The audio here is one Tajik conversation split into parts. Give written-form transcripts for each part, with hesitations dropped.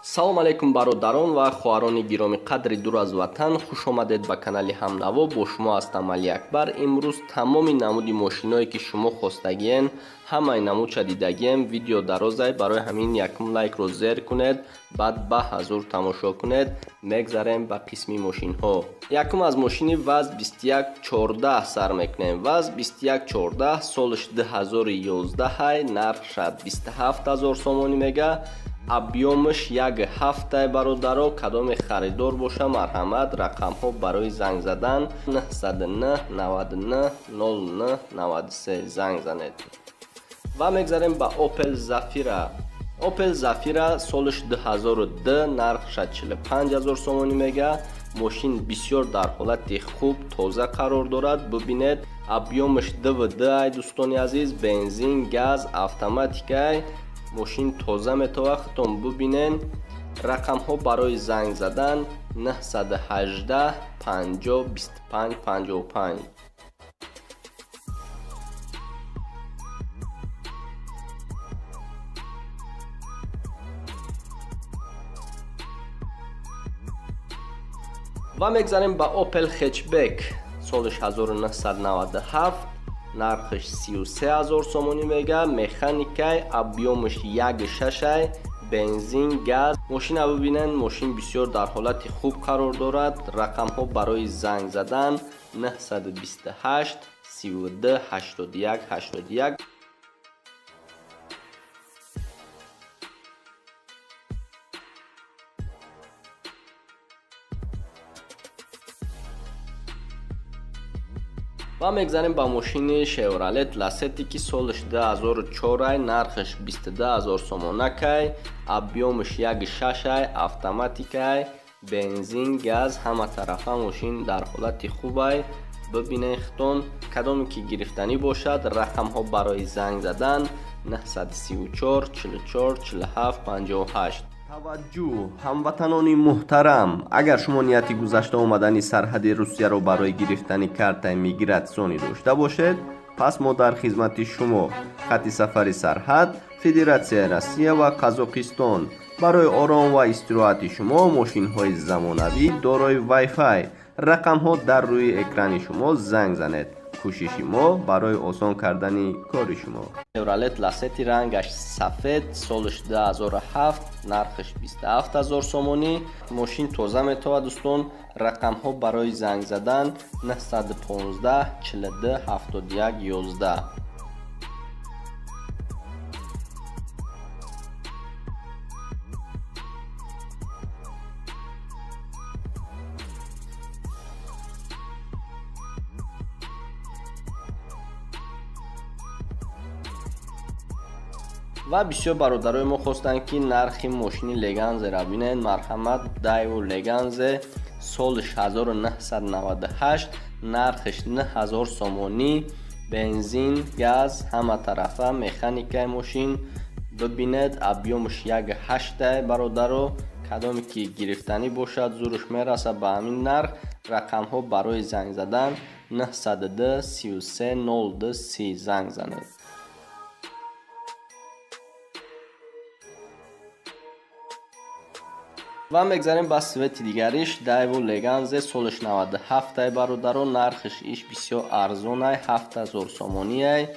Салом алейкум, бародарон ва хоҳарони гиромӣ қадри дур аз ватан. Хуш омадед ба канали Ҳамнаво. Бо шумо ҳастам Алиакбар. Имрӯз тамоми намуди мошиное, ки шумо хостагиен, ҳамаи намудша дидагием. Видео дарозай, барои ҳамин якум лайкро зер кунед, баъд ба ҳазур тамошо кунед. Мегзарем ба қисми мошинҳо. Якум аз мошини ВАЗ 2114 сар мекунем. ВАЗ 2114, солаш 2011, нархша 27 000 сомонӣ мега, объёмаш як ҳафтай. Бародаро, кадоме харидор боша, марҳамат. Рақамҳо барои занг задан: 909 99 09 93 занг занед. Ва мегзарем ба Opel Zafira. Opel Zafira, солаш 2002, нархша 45 000 сомонӣ мега. Мошин бисёр дар ҳолати хуб, тоза қарор дорад, бубинед. Объёмаш 2,2 ай, дӯстони азиз, бензин, газ, автоматикай. Мошин тоза метова, худтон бубинен. Рақамҳо барои занг задан: 918 50 25 55. Ва мегзарем ба Opel Hatchback, солаш 1997, нархаш 33 000 сомонӣ мега, механикай, объёмаш 1,6, бензин, газ. Мошина бубинед, мошин бисёр дар ҳолати хуб қарор дорад. Рақамҳо барои занг задан: 928 32 81 81. Ва мегзарем ба мошини Chevrolet Lacetti, ки солаш 2004, нархаш 22 000 сомонакай, объёмаш 1,6, автоматикай, бензин, газ, ҳама тарафа мошин дар ҳолати хубай, бибинед худтон. Кадоме ки гирифтанӣ бошад, рақамҳо барои занг задан: 934 44 47 58. Таваҷҷӯҳ, ҳамватанони муҳтарам! Агар шумо нияти гузашта омадани сарҳади Русияро барои гирифтани картаи мигратсионӣ дошта бошед, пас мо дар хизмати шумо. Хатти сафари сарҳад Федератсияи Россия ва Қазоқистон. Барои ором ва истироҳати шумо мошинҳои замонавӣ дорои Wi-Fi. Рақамҳо дар рӯи экрани шумо, занг занед. Кӯшиши мо барои осон кардани кори шумо. Chevrolet Lacetti, рангаш сафед, солаш 2007, нархаш 27 000 сомонӣ. Мошин тоза метавад, дӯстон. Рақамҳо барои занг задан: 915 42 71 11. Ва бисёр бародарои мо хостанд, ки нархи мошини Леганзера бинед. Марҳамат, Daewoo Leganze, солаш 1998, нархаш 9000 сомонӣ, бензин, газ, ҳама тарафа механикаи мошин, бибинед. Объёмаш 1,8. Бародаро, кадоме ки гирифтанӣ бошад, зуруш мерасад ба ҳамин нарх. Рақамҳо барои занг задан: 902 33 02 30 занг занед. Ва мегзарем ба цвети дигариш. Daewoo Leganze, солаш 97, бародаро, нархаш иш бисёр арзонай, 7000 сомониай,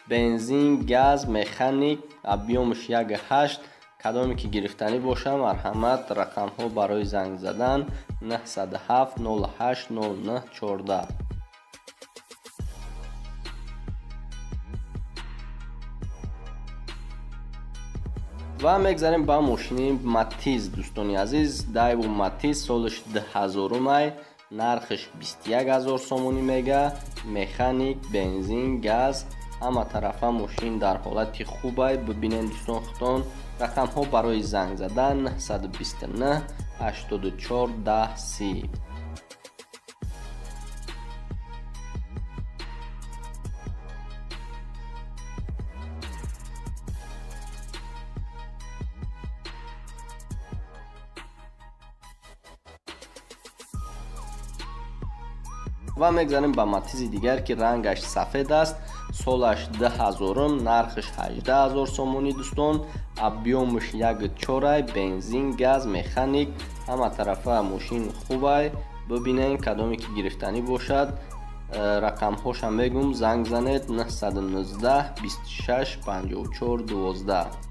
бензин, газ, механик, объёмаш 1,8. Кадоме ки гирифтанӣ боша, марҳамат. Рақамҳо барои занг задан: 907 08 09 14. Ва мегзарем ба мошини Матиз, дӯстони азиз. Daewoo Matiz, солаш 2000, нархаш 21 000 сомонӣ мега, механик, бензин, газ, ҳама тарафа мошин дар ҳолати хубай, бибинед, дӯстон, худтон. Рақамҳо барои занг задан: 929 84 10 30. Ва мегзарем ба Матизи дигар, ки рангаш сафед аст. Солаш 2000, нархш 18000 сомонӣ дӯстон. Объёмш 1.4, бензин, газ, механик, ҳама тарафа мошин хубай. Бибинен кадоме ки гирифтанӣ бошад, рақамҳоша мегум, занг занед 919 26 54 12.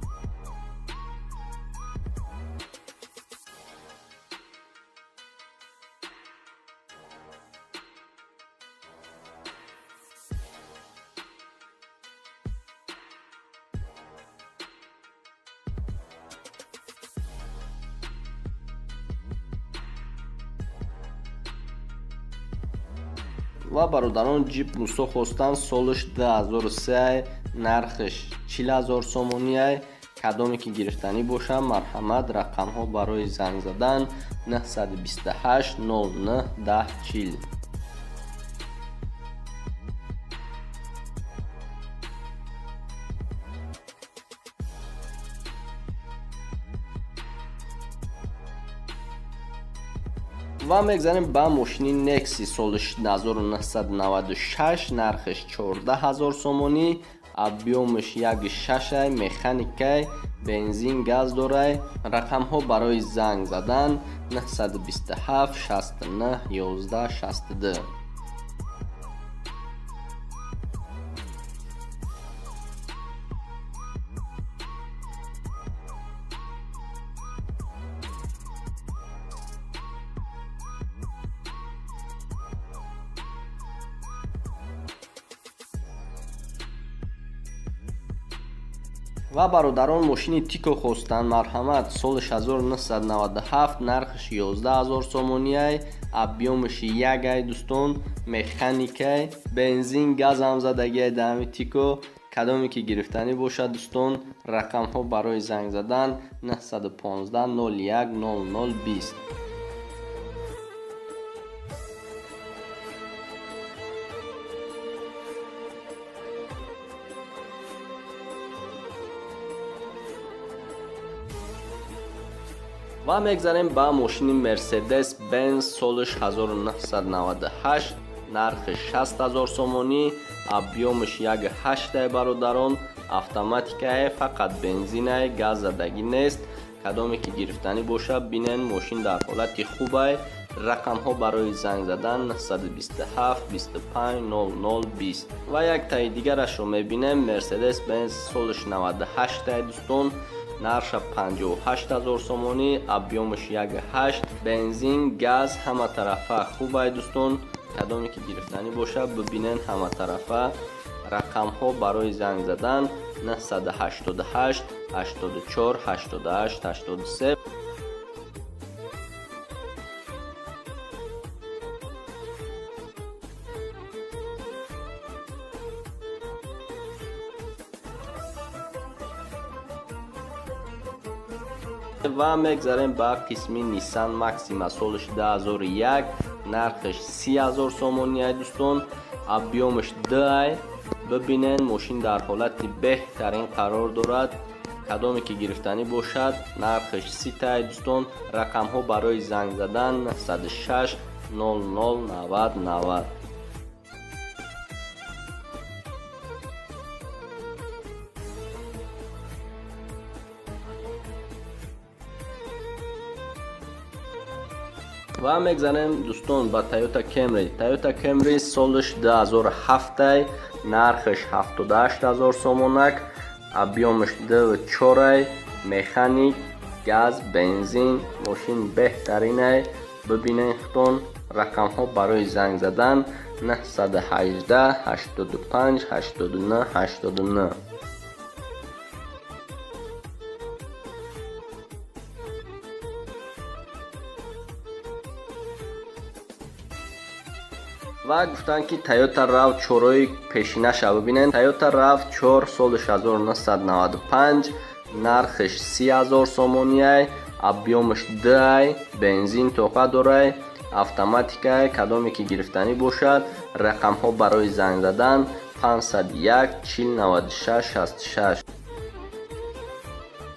Ва бародарон, ҷип Мусо хостан, солаш 2003, нархш 40000 сомонӣ. Кадоме ки гирифтанӣ бошад, марҳамат, рақамҳо барои занг задан 928 09 10 40. Ва мегзарем ба мошини Nexi, соли 1996, нархш 14000 сомонӣ, объёмш 1.6, механикай, бензин, газ дорай. Рақамҳо барои занг задан 927 69 11 62. Ва бародарон, мошини Тико хостан, марҳамат, соли 1997, нархш 11000 сомонӣ, объёмш 1 дӯстон, механикай, бензин, газ ҳам задагиай дар ҳами Тико. Кадоме ки гирифтанӣ бошад дӯстон, рақамҳо барои занг задан 915 01 00 20. Ва мегзарем ба мошини Mercedes Benz, солаш 1998, нархи 60000 сомонӣ, объёмш 1.8 бародарон, автоматикае, фақат бензинае, газ задагӣ нест. Кадоме ки гирифтанӣ бошад, бинен, мошин дар ҳолати хубай. Рақамҳо барои занг задан 927 25 00 20. Ва як таи дигарашро мебинем, Mercedes Benz, солаш 98 дӯстон, нарша 58000 сомонӣ, объёмш 1.8, бензин, газ, ҳама тарафа хубай дӯстон. Кадоме ки гирифтанӣ бошад, бибинен ҳама тарафа. Рақамҳо барои занг задан 988 84 88 83. Ва мегзарем ба қисми Nissan Maxima, солаш 2001, нархш 30000 сомонӣ дӯстон, объёмш 2. Бибинен, мошин дар ҳолати беҳтарин қарор дорад. Кадоме ки гирифтанӣ бошад, нархш 30 дӯстон. Рақамҳо барои занг задан 906 00 90 90. Ва мегзанем дӯстон ба Toyota Camry. Toyota Camry солаш 2007, нархш 78000 сомонак, объёмш 2.4, механик, газ, бензин, мошин беҳтаринай. Бибинен худтон, рақамҳо барои занг задан 918 85 89 89. Ва гуфтанд ки Toyota RAV4-и пешинаша бибинен. Toyota RAV4 соли 1995, нархш 30000 сомонӣ, объёмш 2, бензин тоқа дорай, автоматикай. Кадоме ки гирифтанӣ бошад, рақамҳо барои занг задан 501 40 96 66.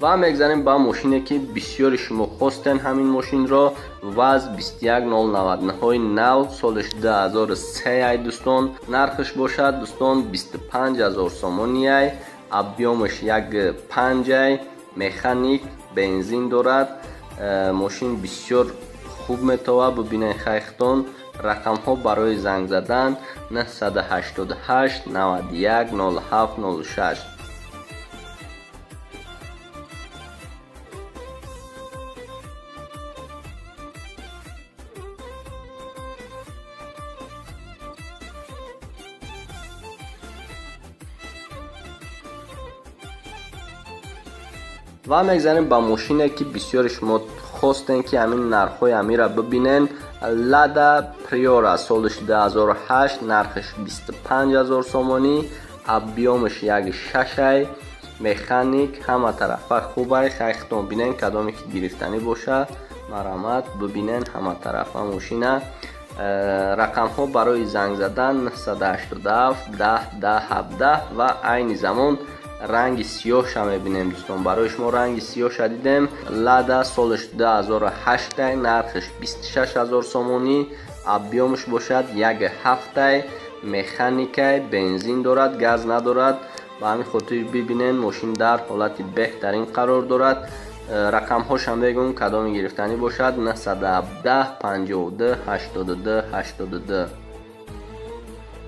Ва мегзарем ба мошине ки бисёри шумо хостен ҳамин мошинро. ВАЗ 21099 нав, солиш 2003 ай дӯстон. Нархш бошад дӯстон 25000 сомонӣ ай, объёмаш 1.5 ай, механик, бензин дорад. Мошин бисёр хуб метова, бибинед хайхтон. Рақамҳо барои занг задан 988 91 07 06. Ва мегзарем ба мошине ки бисёри шумо хостен ки ҳамин нархҳои ҳамира бибинен. Лада Приора, солиш 2008, нархш 25000 сомонӣ, объёмаш 1.6 ай, механик, ҳама тарафа хубай. Хайхтон бинен, кадоме ки гирифтанӣ боша марҳамат бибинен ҳама тарафа мошина. Рақамҳо барои занг задан 987 10 10 17. Ва айни замон ранги сиёҳша мебинем дӯстон. Барои шумо ранги сиёҳша дидем. Лада, солиш 2008, нархш 26000 сомонӣ, объёмаш бошад 1.7, механикай, бензин дорад, газ надорад. Ба ҳамин хотир бибинен, мошин дар ҳолати беҳтарин қарор дорад. Рақамҳошам мегӯм, кадоме гирифтанӣ бошад 917 52 82 82.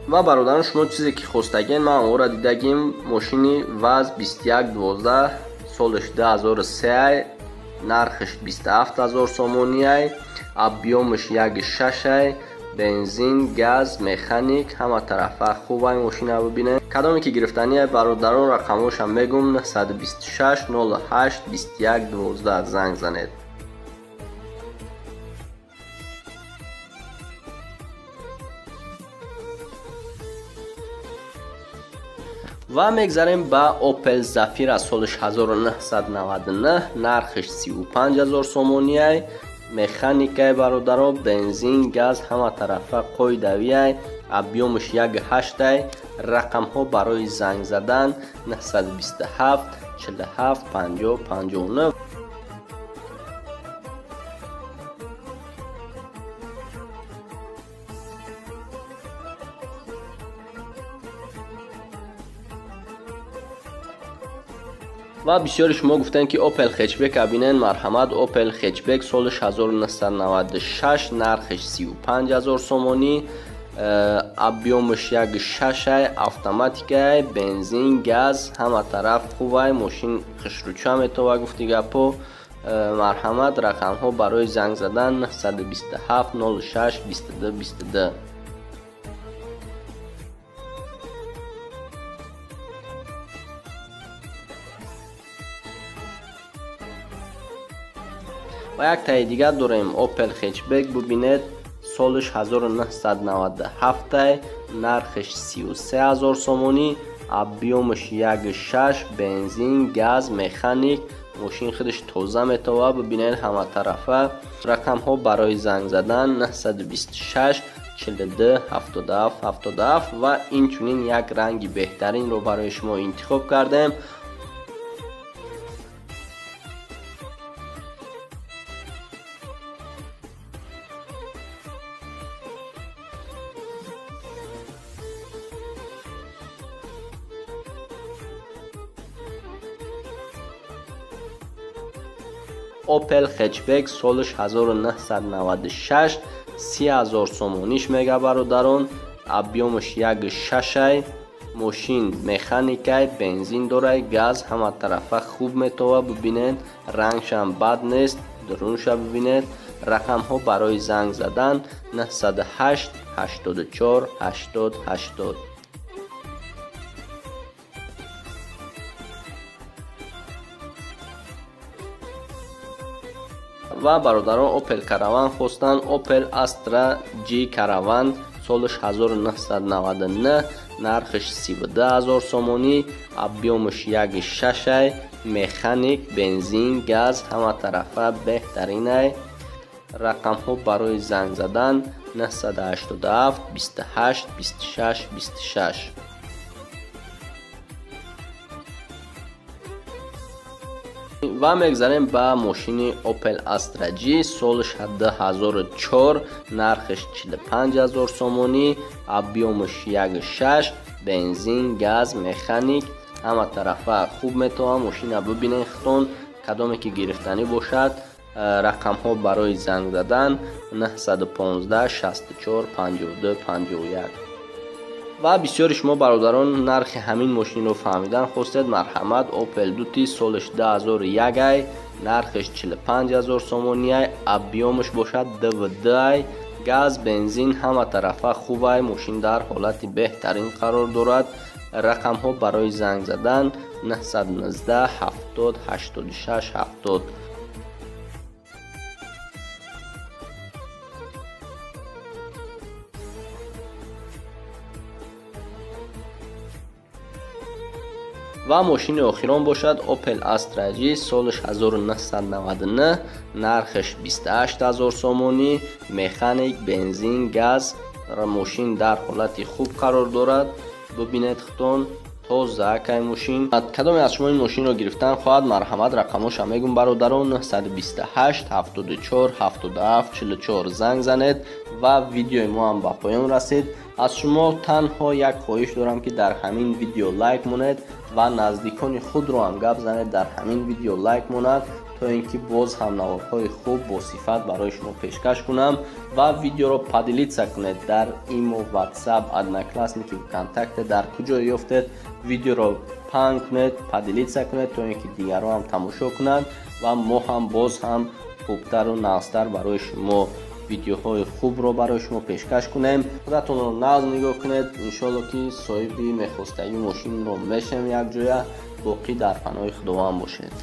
Ва бародарон, шумо чизе ки хостагин ман онро дидагим. Мошини ВАЗ 2112, солиш 2003, нархш 27000 сомонӣ ай, объёмаш 1.6 ай, бензин, газ, механик, ҳама тарафа хубай. Мошина бибинед, кадоме ки гирифтанӣ ай бародарон, рақамҳошам мегӯм 926 08 21 12 занг занед. Ва мегзарем ба Opel Zafira, солиш 1999, нархш 35000 сомонӣ ай, механикай бародаро, бензин, газ, ҳама тарафа қоидавӣ ай, объёмаш 1.8 ай. Рақамҳо барои занг задан 927 47 50 59. Ва бисёри шумо гуфтанд ки Opel Hatchback бинен, марҳамат. Opel Hatchback, солиш 1996, нархш 35000 сомонӣ, объёмаш 1.6 ай, автоматикай, бензин, газ, ҳама тараф хубай. Мошин хушрӯча метова, гуфти гапо. Марҳамат, рақамҳо барои занг задан 927 06 22 22. Ва як таи дигар дорем Opel Hatchback, бибинед, солиш 1997, нархш 33000 сомонӣ, объёмаш 1.6, бензин, газ, механик, мошин худаш тоза метова, бибинед ҳама тарафа. Рақамҳо барои занг задан 926 42 77 77. Ва инчунин як ранги беҳтаринро барои шумо интихоб кардем. Opel Hatchback, солиш 1996, 30000 сомониш мега бародарон, объёмаш 1.6 ай, мошин механикай, бензин дорай, газ, ҳама тарафа хуб метова, бибинед, рангшам бад нест, дурунша бибинед. Рақамҳо барои занг задан 908 84 80 80. Ва бародарон Opel Caravan хостанд. Opel Astra G Caravan, солиш 1999, нархш 32000 сомонӣ, объёмаш 1.6 ай, механик, бензин, газ, ҳама тарафа беҳтарин ай. Рақамҳо барои занг задан 987 28 26 26. Ва мегзарем ба мошини Opel Astra G, солаш 2004, нархаш 45 000 сомонӣ, объёмаш 1,6, бензин, газ, механик, ҳама тарафа хуб метавон. Мошина бибинед худтон, кадоме ки гирифтанӣ бошад, рақамҳо барои занг задан 915 64 52 51. Ва бисёри шумо бародарон нархи ҳамин мошинро фаҳмидан хостед, марҳамат. Opel 2T, солаш 2001 ай, нархаш 45 000 сомониай, объёмаш бошад 2,2 ай, газ, бензин, ҳама тарафа хубай, мошин дар ҳолати беҳтарин қарор дорад. Рақамҳо барои занг задан 919 70 86 70. Ва мошини охирон бошад Opel Astra G, солаш 1999, нархаш 28 000 сомонӣ, механик, бензин, газ, мошин дар ҳолати хуб қарор дорад. Бибинед худтон, тоза кай мошин. Кадоме аз шумо ин мошинро гирифтан хоҳад, марҳамат, рақамоша мегум, бародарон: 928 74 77 44 занг занед. Ва видеои мо ҳам ба поён расид. Аз шумо танҳо як хоҳиш дорам, ки дар ҳамин видео лайк монед ва наздикони худро ҳам гап занед, дар ҳамин видео лайк монад, то ин ки боз ҳам наворҳои хуб бо сифат барои шумо пешкаш кунам. Ва видеоро поделиться кунед дар Имо, Ватсап, Одноклассники, Вконтакте, дар куҷо ёфтед, видеоро паҳн кунед, поделиться кунед, то ин ки дигарон ҳам тамошо кунанд ва мо ҳам боз ҳам хубтару нағзтар барои шумо видеоҳои хубро барои шумо пешкаш кунем. Худатонро нағз нигоҳ кунед. Иншоалло, ки соҳиби мехостагӣ мошинро мешавем якҷоя. Боқӣ дар паноҳи Худованд бошед.